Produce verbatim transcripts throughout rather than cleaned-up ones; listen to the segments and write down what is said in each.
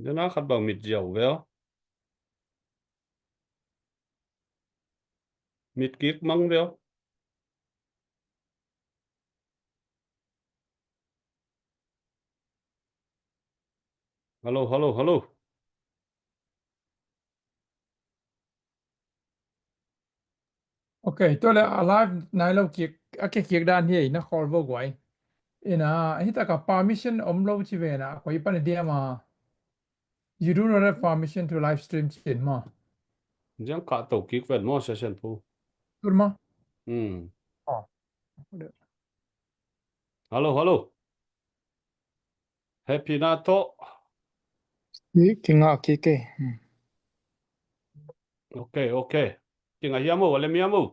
Dena khat bang mit ziau veo. Mit kik mang veo. Hello, hello, hello. Ok, tua le a live nai lo kik, a kik kik dan hi na khol vo guai. Ina, hi taka permission om lo ci ve na, koi pan diam a. You do not have permission to live stream cin ma. Ziang ka to kik ven mo session pu. Tur ma. Hmm. Oh. Hello, hello. Happy na to. Ki, ki nga ki ke. Hmm. Ok, ok. Ki nga hiamo, wale miamo.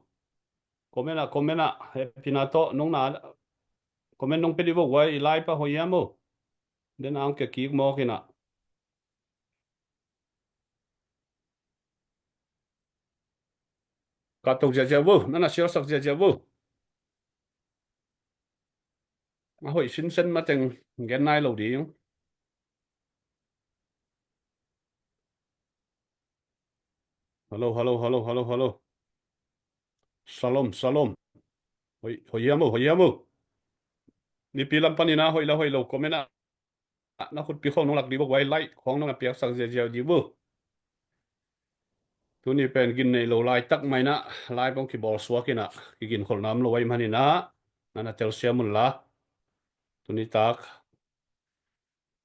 Comment a, comment a. Happy na to, nong na. Comment nong pedi vo guai, i live pa ho hiamo. Den ang ke kik mo kina. Ka to ziazia vo, nana share sak ziazia vo. A hoih sinsen mateng gen nai lo ding. Hello, hello, hello, hello, hello. Shalom, shalom. Hoih, hoih hiamo, hoih hiamo. Nipi lam panina hoih la hoih lo comment a. Na khutpi khong nong lak di vo guai, like khong nong na piaksak ziazia di vo. Tuni pen gin nei lo laitak maina, lai pong kibol suak ina, kigin kholna om lo ai manina, nana telsiam un la. Tuni tak.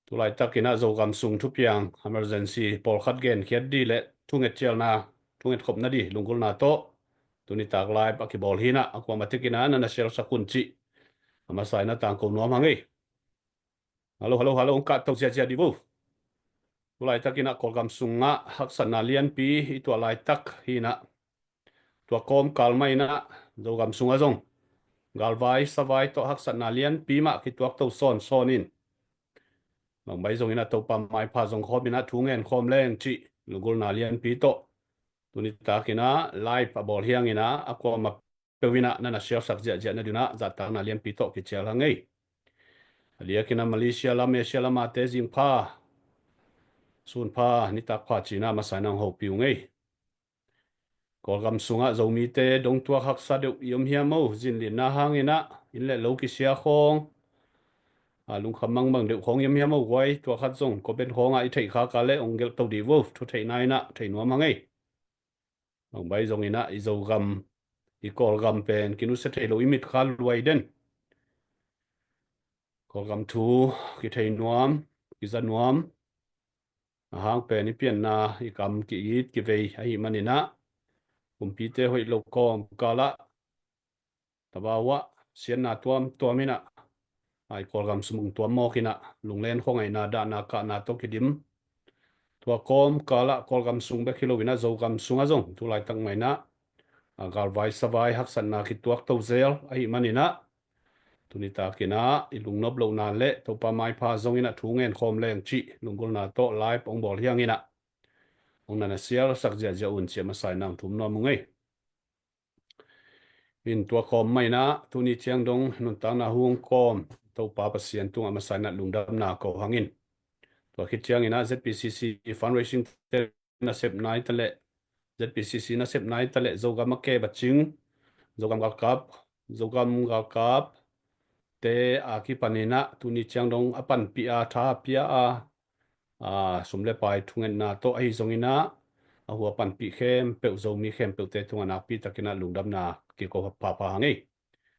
Tulaitak ina Zogam sung thupiang, emergency, pawlkhat genkhiat di le thunget cialna, thunget khopna di, lunggulna tawh. Tuni tak live a kibawl hina, a kuama tek ina nana share sak un ci. A masa ina tangko nuam hang ei. Hello, hello, hello, hong kah to ziazia di vo. Tulaitak ina Kawlgam sungah haksatna lianpi i tuah laitak hina. Tua kawmkal mah ina Zogam sungah zong galvai savai tawh haksatna lianpi mah kituak to sawnsawn in. Bangbai zong ina Topa maipha zong khawm ina thu ngen khawm leng cih lunggulna lianpi tawh. Tuni tak ina live a bawl hiang ina a kuama peuh ina nana share sak ziahziah na duna zahtakna lianpi tawh kicial hang ei. A liak ina Malaysia lam, Asia lam a te zingpha sunpha nitak pha cina masa ina hong hopih ung ei. Kawlgam sungah Zomite dongtuak haksa deuh i om hiam o, zinlinna hang ina inn le lo kisia khawng, a lungkham mangbang deuh khawng i om hiam o guai, tua khat zong comment khawngah i theih khak a le hong gelh to di vo, thu theihna ina thei nuam hang ei. Bangbai zong ina i Zogam, i Kawlgam pen kinusia thei lo i mit kha luai den. Kawlgam thu kithei nuam, kiza nuam. A hang pen i pianna i kam ki-it kivei ahih man ina kumpite hoih lo kawmkal ah tabau ah siatna tuamtuam ina, a i Kawlgam sung tuam mawk ina lunglen khuangaihna dahna kahna tawh kidim. Tua kawmkal ah Kawlgam sung bek hi lo ina Zogam sungah zong tulaitak mah ina a galvai savai haksatna kituak to zel ahih man ina tuni tak ina i lungnop lohna le Topa maipha zong ina thu ngen khawm leng cih lunggulna tawh live hong bawl hiang ina hong nana share sak ziahziah un ci a masa ina hong thum nuam ung ei. In tua kawm mah ina tuni ciang dong nuntakna hong kawm Topa Pasian tungah masa ina lungdamna ko hang in. Tua khit ciang ina Z P C C fundraising te nasep nai ta le, Z P C C nasep nai ta le Zogam a ke bacing, Zogam galkap, Zogam galkap te a kipan ina tuni ciang dong a panpih a, tha pia a, a sum le pai thungetna tawh ahi zong ina a hua panpih khempeuh Zomi khempeuhte tungah nakpi tak ina lungdamna kiko phapha hang ei.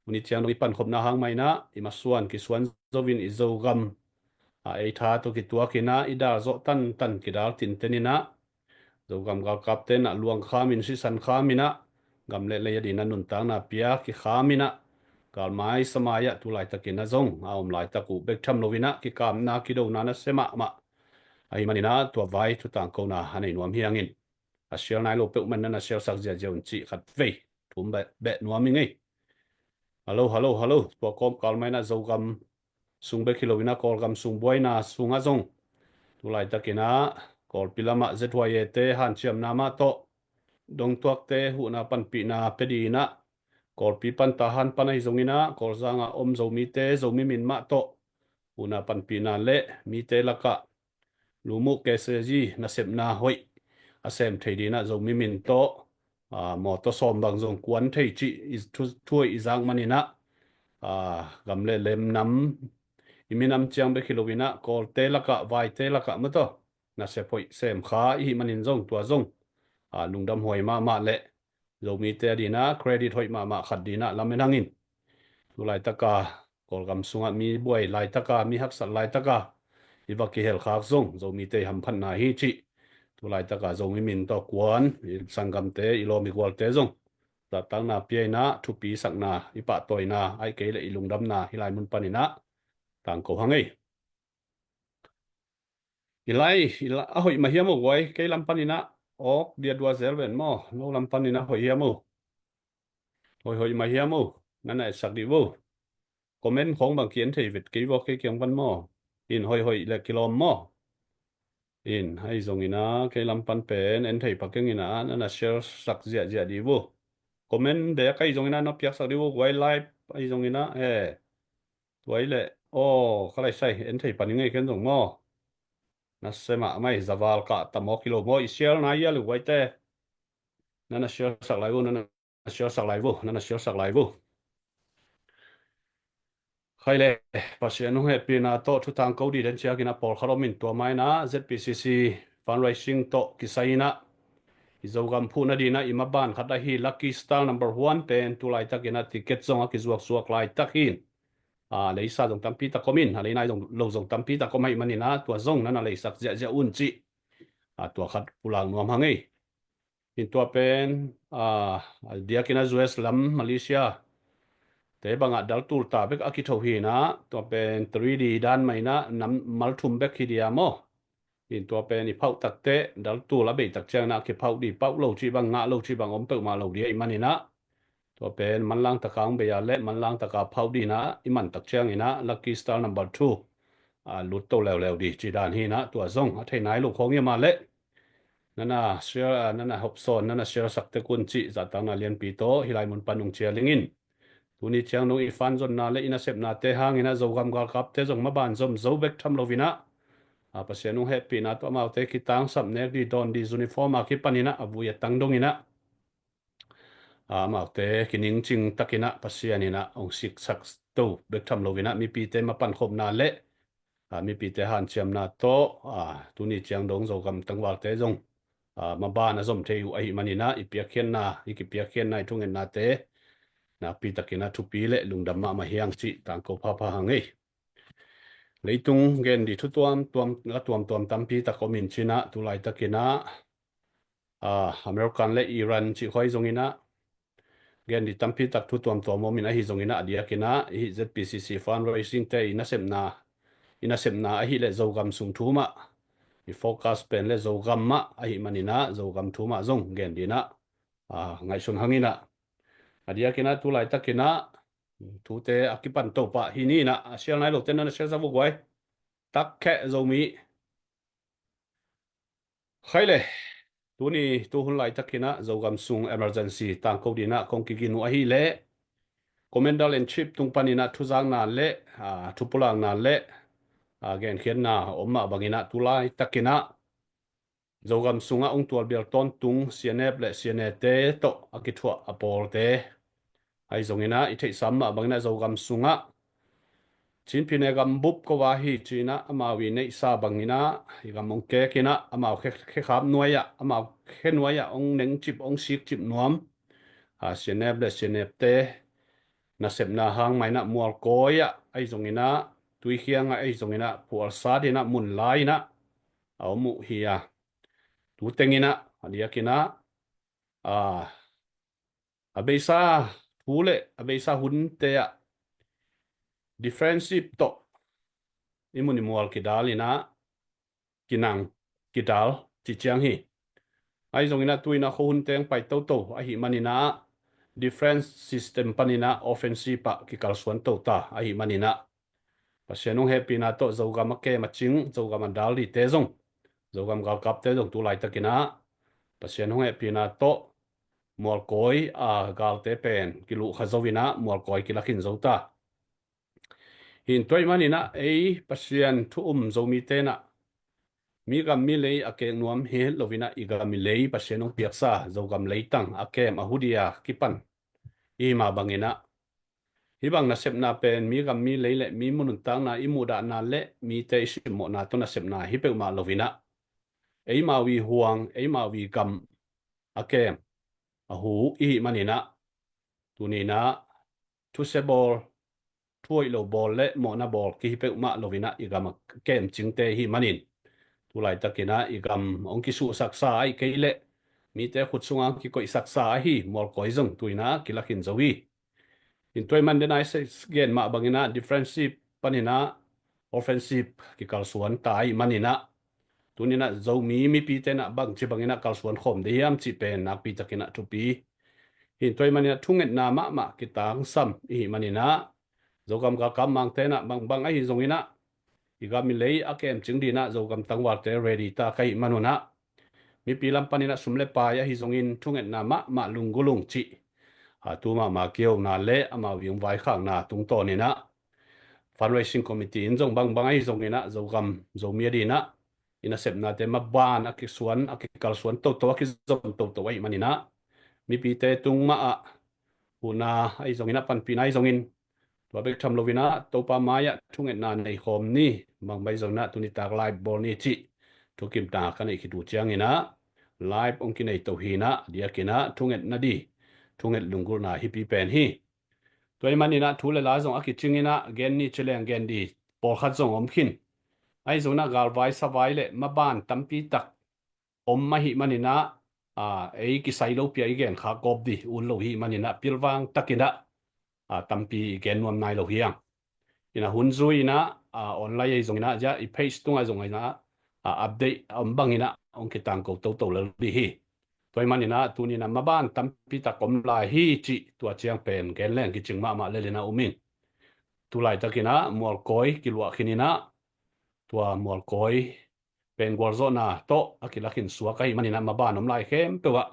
Tuni ciang dong i pankhopna hang mah ina i masuan kisuan zo in i Zogam a ei tha tawh kituak ina i dal zawh tantan kidal tinten ina Zogam galkapte na luang kham in sisan kham ina gam le lei a dina nuntakna pia kikham ina galmai samai ah tulaitak ina zong a om laitak uh bek tham lo ina kikamna kidona nasia mahmah ahih man ina tua vai thutangkona a nei nuam hiang in. A share nai lo peuh man nana share sak ziahziah un cih khat vei thum beh, beh nuam ing ei. Hello, hello, hello. Tua kawmkal mah ina Zogam sung bek hi lo ina Kawlgam sung buaina sungah zong tulaitak ina Kawlpi lamah Z Y A te hanciamna mah tawh dongtuakte huhna panpihna pia di ina Kawlpi pan Tahan pan ahi zong ina Kawlzang a om Zomite Zomi min mah tawh huhna panpihna le mite lakah Lumuh K C G nasepna hoih a sem thei dinah Zomi min tawh, aa, mawtaw sawm bang zong kuan thei cih i thu, thu hoih i zak maninah, aa, gam le lem nam i minam ciang bek hi loinah Kawlte lakah, Vaite lakah mawtaw nasep hoih sem kha i hih manin zong tua zong, aa, lungdam huai mahmah le Zomite a dinah credit hoih mahmah khat dinah lamen hangin tu laitaka Kawlgam sungah mi buai laitaka, mi haksat laitaka i va kihel khak zong Zomite i hamphatna hi cih tu laitaka Zomi min tawh kuan i sanggamte, i lawm i gualte zong zahtakna pia inah thupi sakna, i pahtawina, ahih kei le i lungdamna hih lai mun paninah tangko hang ei. I lai, i la, a hoih mah hiam uh guai, kei lam paninah awk dia dua zel ven maw, no lam paninah hoih hiam uh? Hoih hoih mah hiam uh? Nana etsak dih uh. Comment khawng bang ki-en thei vet kei vua kei kiang pan maw? In hoih hoih le kilawm maw? In ahi zonginah kei lam pan pen en thei pha keng inah nana share sak ziahziah dih uh. Comment dek ahi zonginah na piaksak dih uh guai, live ahi zonginah, eh. Tuai le, aw, ka lai sai, en thei paning ei ken zong maw? Na sem ah mai, zaval kah tamawk hi lo maw, i share na ia lu guaite. Nana share sak lai uh, nana share sak lai uh, nana share sak lai uh. Khai le, Pasian hong hehpihna tawh thutang ko dih den ciakin a pawlkhat om in tua maina Z P C C fundraising tawh kisai inah i Zogam phuhna dinah i maban khat ahi Lucky Star number one pen tu laitakinah ticket zong a kizuaksuak laitak hin. A, leisa zong tampi tak om in, a leinai zong lo zong tampi tak om ahih maninah tua zong nana leisak ziahziah un cih, a, tua khat pulak nuam hang ei. In tua pen, a, a diakinah U S lam, Malaysia te bangah dal tul ta bek a kitho hinah, tua pen three D dan mah inah nam mal thum bek hi dia maw? In tua pen i phauh takteh dal tul a beih tak cianginah kiphauh dih, phauh lo cih bang, ngah lo cih bang om peuhmah lo dih ahih maninah tua pen manlang taka hong bei a le manlang taka phauh dihnah i man tak cianginah Lucky Star number two, a, lut to leuleu dih cih dan hinah tua zong a thei nai lo khawng hi mah le nana share, a, nana hopsawn, nana share sak tek un cih zahtakna lianpi tawh hih lai mun pan hong cial ing in. Tuni ciang dong i fan zonna le i nasepnate hanginah Zogam galkapte zong maban zom zo bek tham loinah, a, Pasian hong hehpihna tawh amaute kitangsap nek dih, dawn dih, uniform a kipaninah a vui a tang donginah, a, amaute kiningcing takinah Pasian inah hong siksak to bek tham loinah mipite mapankhopna le, a, mipite hanciamna tawh, a, tuni ciang dong Zogam tangvalte zong, a, maban a zom thei uh ahih maninah i piakkhiatna, i kipiakkhiatna, i thungetnate nakpi takinah thupi le lungdam mahmah hi hang cih tangko phapha hang ei. Leitung gen dih thu tuamtuam, la tuamtuam tampi tak om in cinah tu laitakinah, a, American le Iran cih khuai zonginah gen dih tampi tak thu tuamtuam om in ahi zonginah a diakinah i hih Z P C C fundraising te i nasepna, i nasepna ahih le Zogam sung thu mah, i focus pen le Zogam mah ahih maninah Zogam thu mah zong gen dinah, a, ngaihsun hanginah a diakinah tu laitakinah thute a kipan to pah hi ninah a share nai lote nana share sa vuk guai. Takkheh Zomi. Khai le, tuni tuhun laitakinah Zogam sung emergency tangko dinah kong kigin uh ahih leh Commander in Chief tung paninah thuzakna le, a, thupulakna le, a, genkhiatna om mah banginah tu laitakinah Zogam sungah hong tualbial tawntung C N F le C N A te tawh a kithuah a pawlte ahi zonginah i theihsa mah banginah Zogam sungah Chin Pyine gam bup ko a hi cinah amau i neihsa banginah i gam hong kekinah amau khe, khekhap nuai-ah, amau khe nuai-ah hong nengcip, hong sikcip nuam, a, C N F le C N F te nasepna hang mah inah Mualkawi-ah ahi zonginah, Tuikhiang-ah ahi zonginah phualsa dinah mun lai-inah a om uh hi a, tu tenginah a diakinah, a, a beisa thu le a beisa hunte ah defensive tawh i mun i mual kidalinah kinang kidal cih ciang hi. Ahi zonginah tu-inah khuahun teng pai toto ahih maninah defense system paninah offensive ah kikalsuan tota ahih maninah Pasian hong hehpihna tawh Zogam a kem a cing, Zogam a dal dite zong, Zogam galkapte zong tu laitakinah Pasian hong hehpihna tawh Mualkawi a galte pen kiluhkha zo inah Mualkawi kilakhin zo ta. Hin tuai maninah ei Pasian thu um Zomi tenah mi gam mi lei a kek nuam hi loinah i gam i lei Pasian hong piaksa Zogam leitang a kem a hudia kipan i hi mah banginah, hih bang nasepna pen mi gam mi lei le mi nuntakna i muhdahna le mite i simmawhna tawh nasepna hi peuhmah loinah, eimau i huang, eimau i gam a kem a hu i hih maninah, tuninah thusia bawl, thuhoih lo bawl le mawhna bawl kihi peuhmah loinah i gam a kem cingte i hih manin, tu laitakinah i gam hong kisuhsaksa ahih kei leh mite khut sungah hong kikoihsaksa ahi mualkawi zong tuinah kilakhin zo hi. In tua i man den a i gen mah banginah defensive paninah offensive kikalsuan ta i hih maninah, tuninah Zomi mipite inah bangci banginah kalsuan khawm dih hiam cih pen nakpitakinah thupi. In tua i maninah thungetna mahmah kitangsam i hih maninah, Zogam galkap mangte inah bangbang ahi zonginah i gam i lei a kem cing dinah Zogam tangvalte ready ta ka hih manunah, mipi lam paninah sum le pai ahi zongin thungetna mahmah lunggulh ung cih a tu mahmah kihouna le amau i hong vaikhakna tungtawninah, fundraising committee in zong bangbang ahi zonginah Zogam Zomi a dinah i nasepnate maban a kisuan, a kikalsuan toto, a kizom toto ahi maninah, mipite tung mahah huhna ahi zonginah, panpihna ahi zongin, tua bek tham loinah Topa mai-ah thungetna nei khawm ni, bangbai zonginah tunitak live bawl ni cih thukimna ka neih khit uh cianginah live hong kinei to hinah, diakinah thungetna di, thunget lunggulhna hipi pen hi. Tua i maninah thu le la zong a kicinginah gen ni ci leng gen di pawlkhat zong om khin. Ahi zonginah galvai savai le maban tampi tak om ahi maninah, a, ei kisai lo pia i gen kha kawp di ut lo hi maninah pilvang takinah, a, tampi i gen nuam nai lo hi ang. Inah hun zui inah, a, online ahi zonginah zia i page tungah zonginah, a, update a om banginah hong kitangko toto lel di hi. Tua i maninah tuninah maban tampi tak om lai hi cih tua ciang pen gen leng kicing mahmah lelinah um ing. Tu laitakinah mualkawi kiluah khininah, tua mualkawi pen gualzawhna tawh a kilakhin suak ahi maninah maban om lai khempeuh ah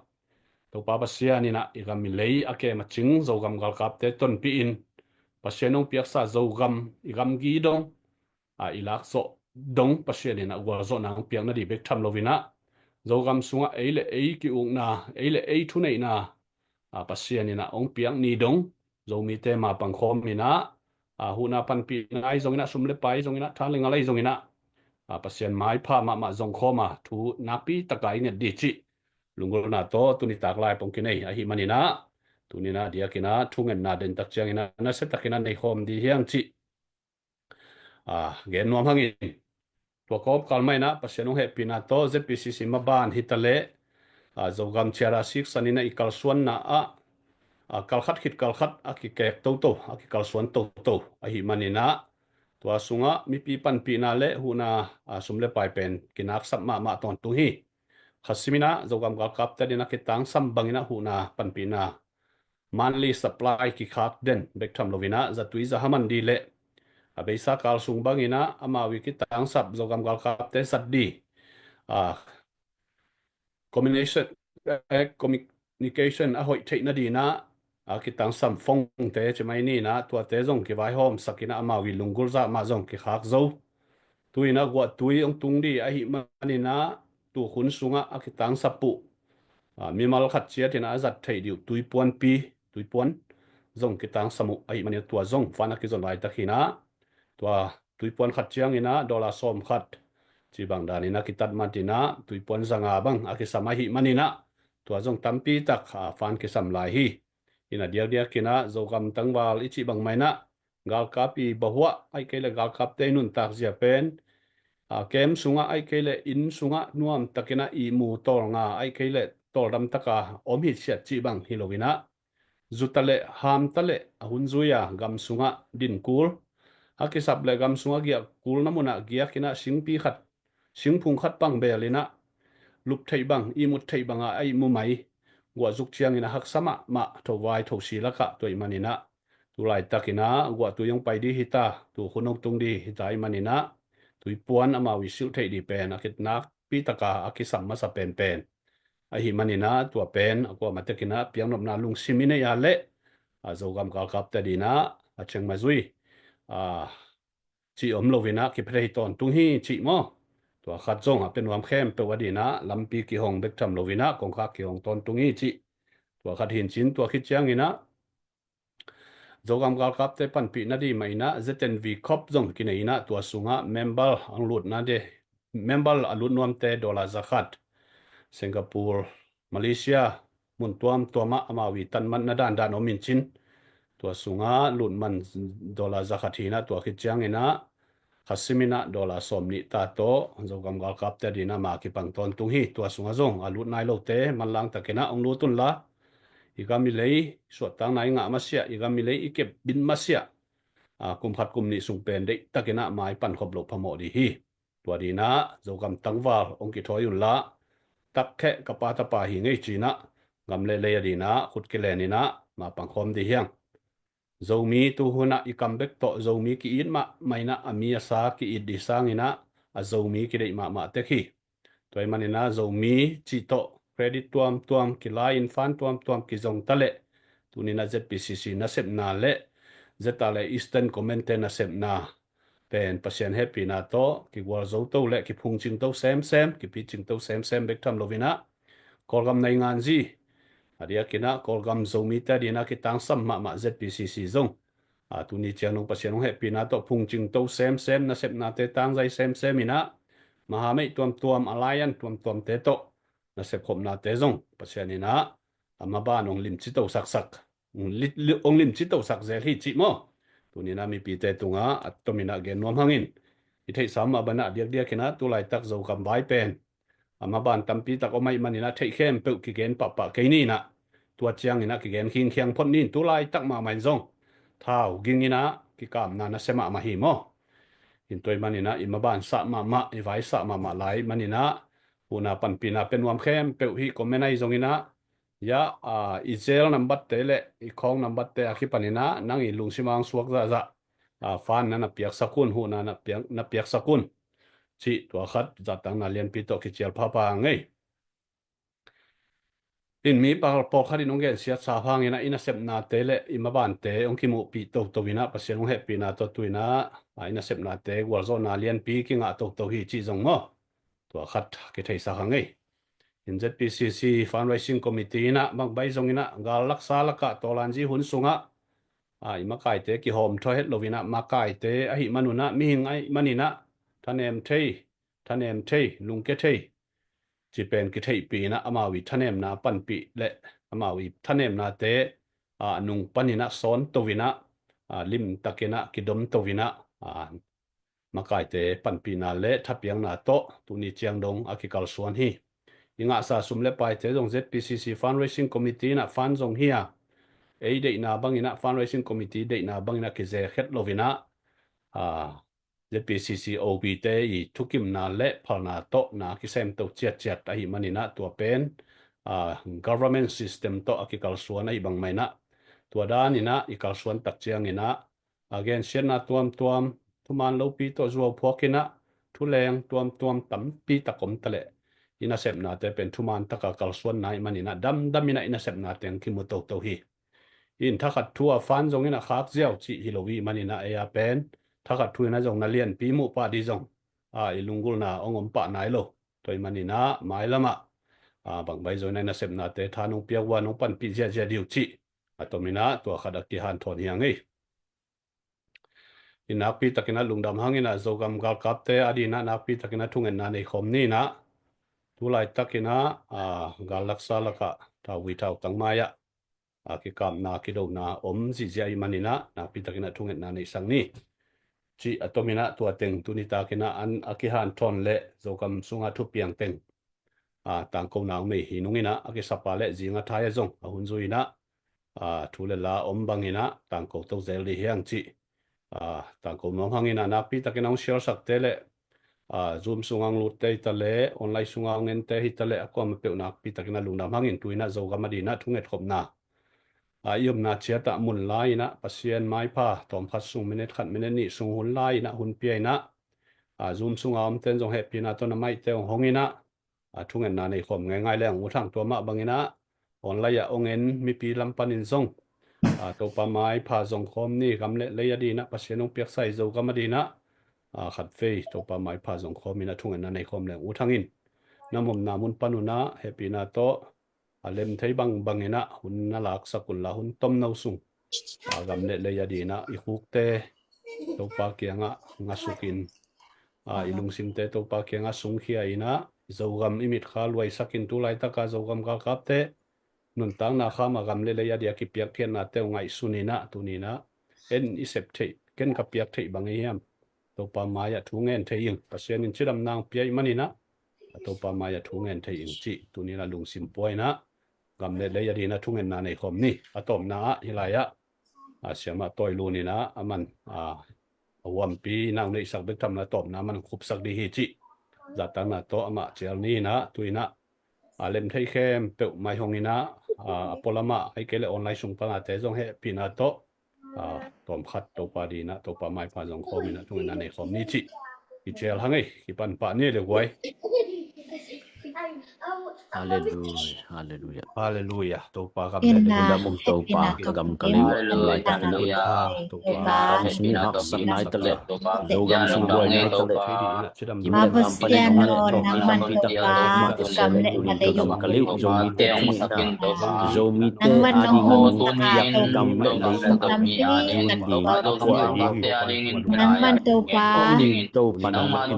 Topa Pasian inah i gam i lei a kem a cing Zogam galkapte tonpih in, Pasian hong piaksa Zogam i gamgi dong, a, i lakzawh dong Pasian inah gualzawhna hong piakna di bek tham loinah, Zogam sungah ei le ei ki-ukna, ei le ei thuneihna, a, Pasian inah hong piak ni dong, Zomite mapang khawm inah, a, huhna panpihna ahi zonginah, sum le pai ahi zonginah, tha le ngal ahi zonginah, a, Pasian maipha mahmah zong khawm a thu nakpi taka i nget di cih lunggulhna tawh tunitak live hong kinei ahi maninah, tuninah diakinah thungetna dentak cianginah nasiatakinah nei khawm di hiang cih, a, gen nuam hangin. Tua kawmkal mah inah Pasian hong hehpihna tawh Z P C C maban hitaleh, a, Zogam ciara siksan inah i kalsuanna ah, a, kalkhat khit kalkhat a kikek toto, a kikalsuan toto ahi maninah, tua sungah mipi panpihna le huhna, a, sum le pai pen kinaksap mahmah tawntung hi. Kha siminah Zogam galkapte dinah kitangsam banginah huhna panpihna monthly supply kikhak den bek tham loinah zatui zahaman di le a beisa kal sung banginah amau i kitangsap Zogam galkapte zat di, a, combination, eh, communication a hoih theihna dinah, a, kitangsam phone-te ci mai ninah tuate zong kivaihawmsak inah amau i lunggulh zah mah zong kikhak zo. Tu inah guahtui hong tung di ahi maninah tukhun sungah a kitangsap uh, a, mimal khat ciat inah a zat theih dih uh tuipuanpi, tuipuan zong kitangsam uh ahi maninah tua zong fund a kizon laitak hinah, tua tuipuan khat cianginah dollar sawm khat cih bang daninah kitat matinah tuipuan zanga bang a kisam ahi maninah tua zong tampi tak, a, fund kisam lai hi. Inah diakdiakinah Zogam tangval i cih bang mah inah galkap i bahuah ahih kei leh galkapte i nuntak zia pen, a, kem sungah ahih kei leh inn sungah nuamtakinah ihmu tawlnga ahih kei leh tawldam taka om hitsiat cih bang hi loinah, zuta le hamta le a hun zui-a gam sungah din kul, a kisap le gam sungah giah kulna munah giakinah singpi khat, singphung khat bang beelinah lup theih bang, ihmut theih banga a ihmu mai guah zuk ciangin a haksa mahmah thovai thosi lakah tua ih maninah tu laitakinah guahtui hong pai dih hita, tukhun hong tung dih hita ih maninah tuipuan amau i silh theih dih pen a kitnakpi taka a kisam masa penpen ahi maninah tua pen a kuamah tekinah piaknopna lungsim i neih a leh a Zogam galkapte dinah a cengmah zui a cih om loinah kipia thei tawntung hi cih maw? Tua khat zong a pia nuam khempeuh a dinah lampi kihong bek tham loinah kongkhak kihong tawntung hi cih. Tua khat hincin tua khit cianginah Zogam galkapte panpihna dih mah inah Z N V khop zong kinei inah tua sungah member ang lutna de member a lut nuamte dollar zakhat. Singapore, Malaysia, mun tuamtuamah amau i tanmatna dandan om incin tua sungah lutman dollar zakhat hinah tua khit cianginah khasim inah dollar sawm nih ta tawh Zogam galkapte a dinah ma kipang tawntung hi. Tua sungah zong a lut nai lote manlang takinah ong lut unla i gam i lei suahtakna i ngah masiah, i gam i lei i kep bin masiah, kum khat kum nih sung pen deihtakinah mai pankhop loh phamawh dih hi. Tua dinah Zogam tangval ong kithawi unla, takkheh ka pa tapa hi ngei cinah gam le lei a dinah khut kilen inah ma pangkhawm dih hiang. Zomi tuhunah i kam bek tawh Zomi ki-it mahmah inah a mi a sa ki-it dih sanginah a Zomi kideih mahmah tek hi. Tua i maninah Zomi cih tawh credit tuamtuam kilai in fan tuamtuam kizong taleh tuninah Z P C C nasepna le zeta le Eastern Command te nasepna pen Pasian hehpihna tawh kigualzo to le kiphungcing to semsem, kipicing to semsem bek tham loinah Kawlgam nainganzi a diakinah Kawlgam Zomite a dinah kitangsam mahmah Z P C C zong a tuni ciang nong Pasian hong hehpihna tawh phungcing to semsem, nasepnate tangzai semsem inah mahameih tuamtuam, alliance tuamtuamte tawh nasep khopnate zong Pasian inah a maban ong limci to saksak, ong li- li- ong limci to sak zel hi cih maw? Tuninah mipite tungah a tominah gen nuam hangin i theihsa mah banah diakdiakinah tulaitak Zogam vai pen a maban tampi tak om ahih maninah theih khempeuh kigen pahpah kei ninah tua cianginah kigen khingkhiang phot nin tulaitak mahmah in zong thau ginginah kikamna nasia mahmah hi maw? In tua i maninah i maban sah mahmah, i vai sah mahmah lai maninah huhna panpihna pia nuam khempeuh hi. Comment ahi zonginah ya, i zel nambatte le i khawng nambatte a kipaninah nang i lungsim ang suak zahzah fan na na piaksak un, huhna na piak- na piaksak un cih tua khat zahtangna lianpi tawh kicial phapha ngei. In mi pawlkhat in hong gensiat sa hanginah i nasepnate le i mabante hong kimuhpih toto inah Pasian hong hehpihna tawh tuinah i nasepnate gualzawhna lianpi kingah toto hi cih zong maw? Tua khat kitheisak hang ei. In Z P C C Fundraising Committee inah bangbai zonginah gal laksa lakah tawlanzi hun sungah i makaite kihawm thaw het loinah makaite ahih manunah mihing ahih maninah thanem thei, thanem thei, lungke thei ci pen kitheihpih inah amau i thanemna panpih le amau i thanemnate a nung paninah sawn to inah limtakinah kidom to inah makaite panpihna le thapiakna tawh tuni ciang dong a kikalsuan hi. I ngahsa sum le paite zong Z P C C Fundraising Committee inah fund zong hi a, ei deihna banginah Fundraising Committee deihna banginah kizekhet loinah Z P C C O B te i thukimna le phalna tawh na kisemto ciatciat ahih maninah tua pen government system tawh a kikalsuan ahih bangmah inah tua daninah i kalsuan tak cianginah a gensiatna tuamtuam, thuman lopi tawh zuau phuakinah thuleng tuamtuam tampi tak om taleh i nasepnate pen thuman taka kalsuanna ahih maninah damdaminah i nasepna teng kimu toto hi. In thakhat thu a fund zonginah khak ziau cih hi lo i maninah ei a pen thakhat thu inah zong na lianpi muh pah dih zong a i lunggulna hong om pah nai lo. Tua i maninah mailamah a bangbai zonginah i nasepnate tha nong piak ua nong panpih ziahziah dih uh cih a tominah tua khat a kihanthawn hi a ngei. I nakpi takinah lungdam hanginah Zogam galkapte a dinah nakpi takinah thungetna nei khawm ninah tulaitakinah gal laksa lakah thauvui thautang mai-ah a kikapna kidona om zihziah i maninah nakpi takinah thungetna neihsak ni. Cih a tominah tua teng tuni takinah an a kihanthawn le Zogam sunga thupiang teng a tangkona hong nei hi nunginah a kisapa le zinga thai a zong a hun zuinah a thu le la om banginah tangko to zel dih hiang cih a tangko nuam hanginah nakpi takinah hong sialsakte le a Zoom sunga hong lutte hi taleh online sunga hong ente hi taleh a kuamah peuh nakpi takinah lungdam hangin tuinah Zogam a dinah thungetkhopna a i omna ciatah mun lai-inah Pasian maipha tawmkhat sung minute khat minute nih sung hun lai-inah hun pia inah a Zoom sunga omten zong hehpihna tawh na maihte hong honginah a thungetna nei khawm ngeingai leng ut hang tua mah banginah online ah hong en mipi lam panin zong a Topa maipha zong khawm ni. Gam le lei a dinah Pasian hong piaksa i Zogam a dinah a, khatvei Topa maipha zong khawm in a thungetna nei khawm leng ut hang in. Na omna mun pan un ah hehpihna tawh a lem thei bangbang in ah hun na laksak un la, hun tomno sung, a, gam le lei a dingin ah i khukte Topa kiangah ngasuk in, a, i lungsimte Topa kiangah sungkhia in ah Zogam i mitkhak luaisak in tu laitak a Zogam galkapte nuntakna kham a gam le lei a dia kipiakkhiatnate uh ngaihsun in ah tuni in ah en i sep theih, ken ka piak theih bang hi hiam? Topa mai-ah thu ngen thei ing, Pasian in cidamna hong pia ahih manin ah Topa mai-ah thu ngen thei ing cih tuni in ah lungsim pua in ah gam le lei a dingin ah thungetna nei khawm ni. A tawpna ah hih lai-ah, a, Siamah Tawi Lun in ah aman, a, a huampi na hong neihsak bek tham lo a tawpna aman khupsak ding hi cih zahtakna tawh amah cial ni in ah tu in ah, a, lem thei khempeuh mai hong in ah, a, a pualam ah ahih kei leh online sung pangate zong hehpihna tawh, a, tawmkhat Topa dingin ah Topa maipha zong khawm in ah thungetna nei khawm ni cih i cial hang ei. Kipan pah ni le guai. Halleluia, halleluia. Halleluia. Topa gam le lei. Hehpihna tawh gam ka lei, Topa, Topa sung haksat nai ta leh, Zogam sung buai nai ta leh, Pa Pasian aw, nangman Topa gam le ka lei uh, Zomite thu ngeina, Zomite a ding nong piak gam le lei takah, nangman Topa, Topa nangman in,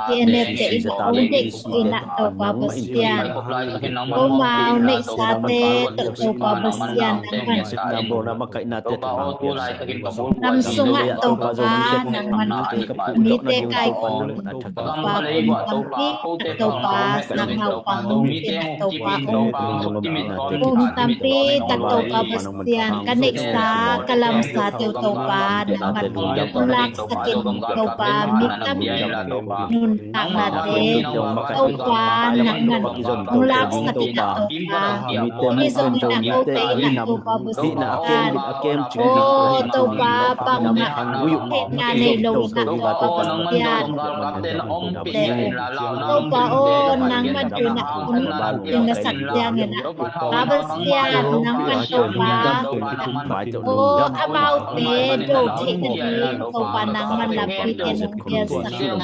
T N F te in hong deih in ah Topa Pasian, amau neihsate tawh Topa Pasian nangman, nam sungah Topa nangman mite kaikhawm, Topa pum tampi, Topa sang naupang, Topa ong pum tampi tak Topa Pasian, ka neihsa ka lamsa teuh Topa nangman hong laksak in, Topa mi tam nuntaknate Topa nangman hong laksak in ah Topa, mi zong in ah kote in ah Topa Pasian, aw Topa bang mah theihna nei lo in ah Topa Pasian, Topa aw nangman tu in ah hun ding na sak ciangin ah Pa Pasian nangman Topa, aw amaute do theih nading Topa nangman lampite nong piaksak in ah,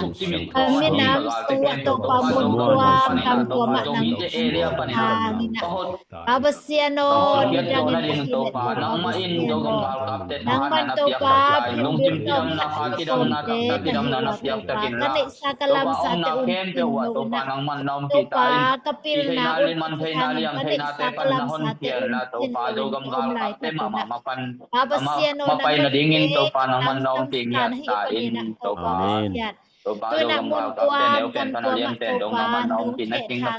ka minam sungah Topa mun tuam gam tuam ah nang hong hang in ah Pa Pasian aw, nidang in ka hilh Topa Pasian aw, nangman Topa phin ding tawm na ka kawmte ka hilh uh ah Topa, ka neihsa ka lamsa te un phin lo in ah Topa ka pilna un a kithang in ka neihsa ka lamsa te un phin lo in ka om laitak un ah Pa Pasian aw, nangman mite ka lamsa ka tan ahih manin ah Topa Pasian, tu in ah mun tuam gam tuam ah Topa nong thehthang a,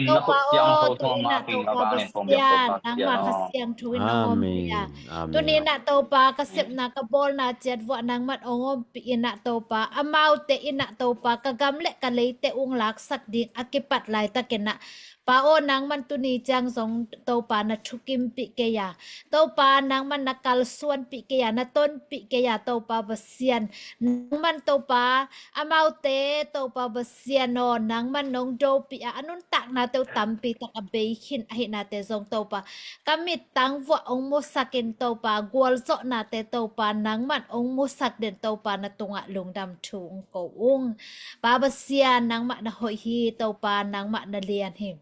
Topa aw tu in ah Topa Pasian nangmah Kha Siangtho in hong ompih a, tuni in ah Topa ka sepna ka bawlna ciat vuah nangman hong ompih in ah Topa, amaute in ah Topa ka gam le ka leite ung laksak ding a kipat laitakin ah Pa aw nangman tuni ciang zong Topa na thukimpih kei a, Topa nangman na kalsuanpih kei a, na tonpih kei a Topa Pasian, nangman Topa amaute Topa Pasian aw nangman nong dopih a, a nuntaknate uh tampi tak a bei khin ahihnate zong Topa ka mittang vuah hong musak in Topa gualzawhnate Topa nangman hong musak den Topa na tungah lungdam thu hong ko ung. Pa Pasian nangmah na hoih hi Topa, nangmah na lian hi.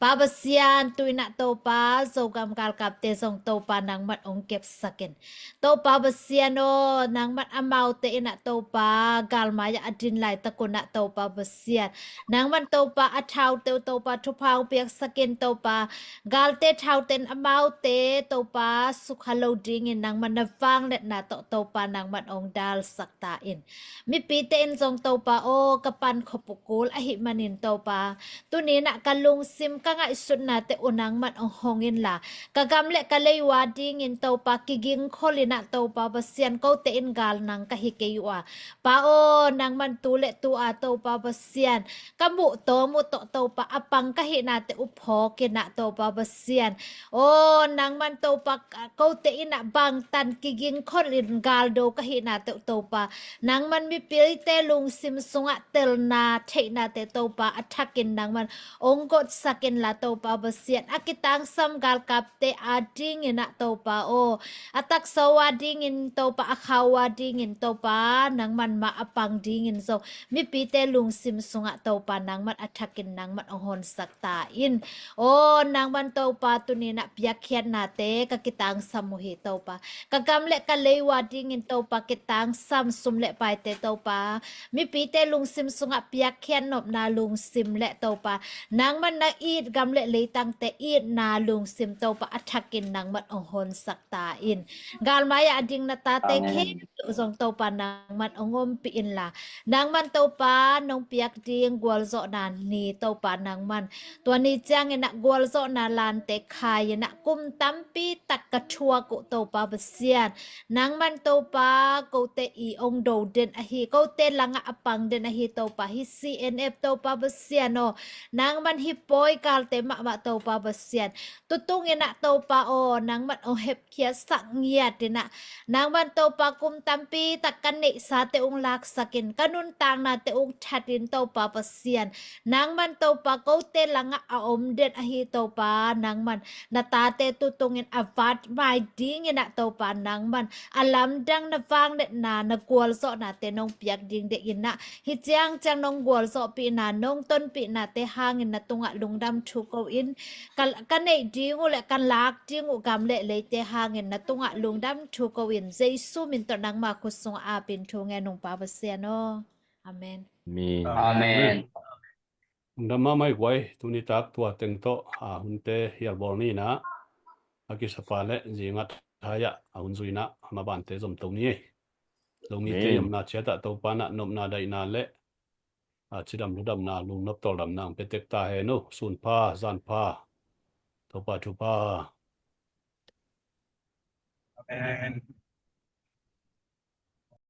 Pa Pasian tu in ah Topa Zogam galkapte zong Topa nangman hong kepsak in Topa Pasian aw, nangman amaute in ah Topa galmai ah a din laitak un ah Topa Pasian, nangman Topa a thaute uh Topa thupha hong piaksak in Topa, galte thaute in amaute Topa sukha lo dingin nangman na vangliatna tawh Topa nangman hong dalsak ta in. Mipite in zong Topa aw ka pan khop uh kul ahih manin Topa, tuni in ah ka lungsim ka ngaihsutnate uh nangman hong hong inla, ka gam le ka lei uh a dingin Topa kigingkhol in ah Topa Pasian kote in gal nang ka hi kei uh a, Pa aw nangman tu le tu a Topa Pasian ka muh tawm uh tawh Topa a pang ka hihnate uh phawk in ah Topa Pasian, aw nangman Topa kote in ah bangtan kigingkhol in galdo ka hihnate uh Topa, nangman mipite lungsim sungah telna theihnate Topa a thakin nangman hong got sak inla Topa Pasian, a kitangsam galkapte adingin ah Topa aw, a taksa uh adingin Topa, a kha uh adingin Topa, nangman mah a pang dingin zong mipite lungsim sungah Topa nangman a thakin nangman hong honsak ta in. Aw nangman Topa, tuni-in ah piakkhiatnate ka kitangsam uh hi Topa. Ka gam le ka lei uh adingin Topa kitangsam sum le paite Topa, mipite lungsim sungah piakkhiat nopna lungsim le Topa, nangman na it gam le leitangte itna lungsim Topa a thakin nangman hong honsak ta in. Galmai-ah a ding na tate khempeuh zong Topa nangman hong ompih inla, nangman Topa nong piak ding gualzawhna ni Topa nangman, tua ni ciangin ah gualzawhna lante khai-in ah kum tampi tak ka thuak uh Topa Pasian, nangman Topa kote i hong do den ahi, kote langah a pang den ahi Topa, hih C N F Topa Pasian aw, nangman hih pawi galte mahmah Topa Pasian, tutungin ah Topa aw, nangman hong hepkhiatsak ngiat in ah, nangman Topa kum tampi tak ka neihsate hong laksak in, ka nuntaknate hong that in Topa Pasian, nangman Topa kote langah a om den ahi Topa, nangman na tate tutungin a vat mai dingin ah Topa nangman a lamdang na vangliatna na gualzawhnate nong piak ding deh in ah, hih ciangciang nong gualzawhpihna nong tonpihnate hangin na tungah lungdam thu ko in, ka, ka neih ding uh le ka lak ding uh gam le leite hangin na tungah lungdam thu ko in, Jesu min tawh nangma khut sungah apin thu ngen ung Pa Pasian aw. Amen. Amen. Amen. Lungdam mahmah hi guai, tuni tak tua teng tawh a hunte hialbawl ni in ah, a kisapa le zingat hai-ah a hun zui in ah a mabante zomto ni ei. Zomite i omna ciat ah Topa in ah nopna daihna le a cidam ludamna, lungnop tawldamna hong pia tek ta hen uh. Sun pha, zan pha. Topa thupha. Amen.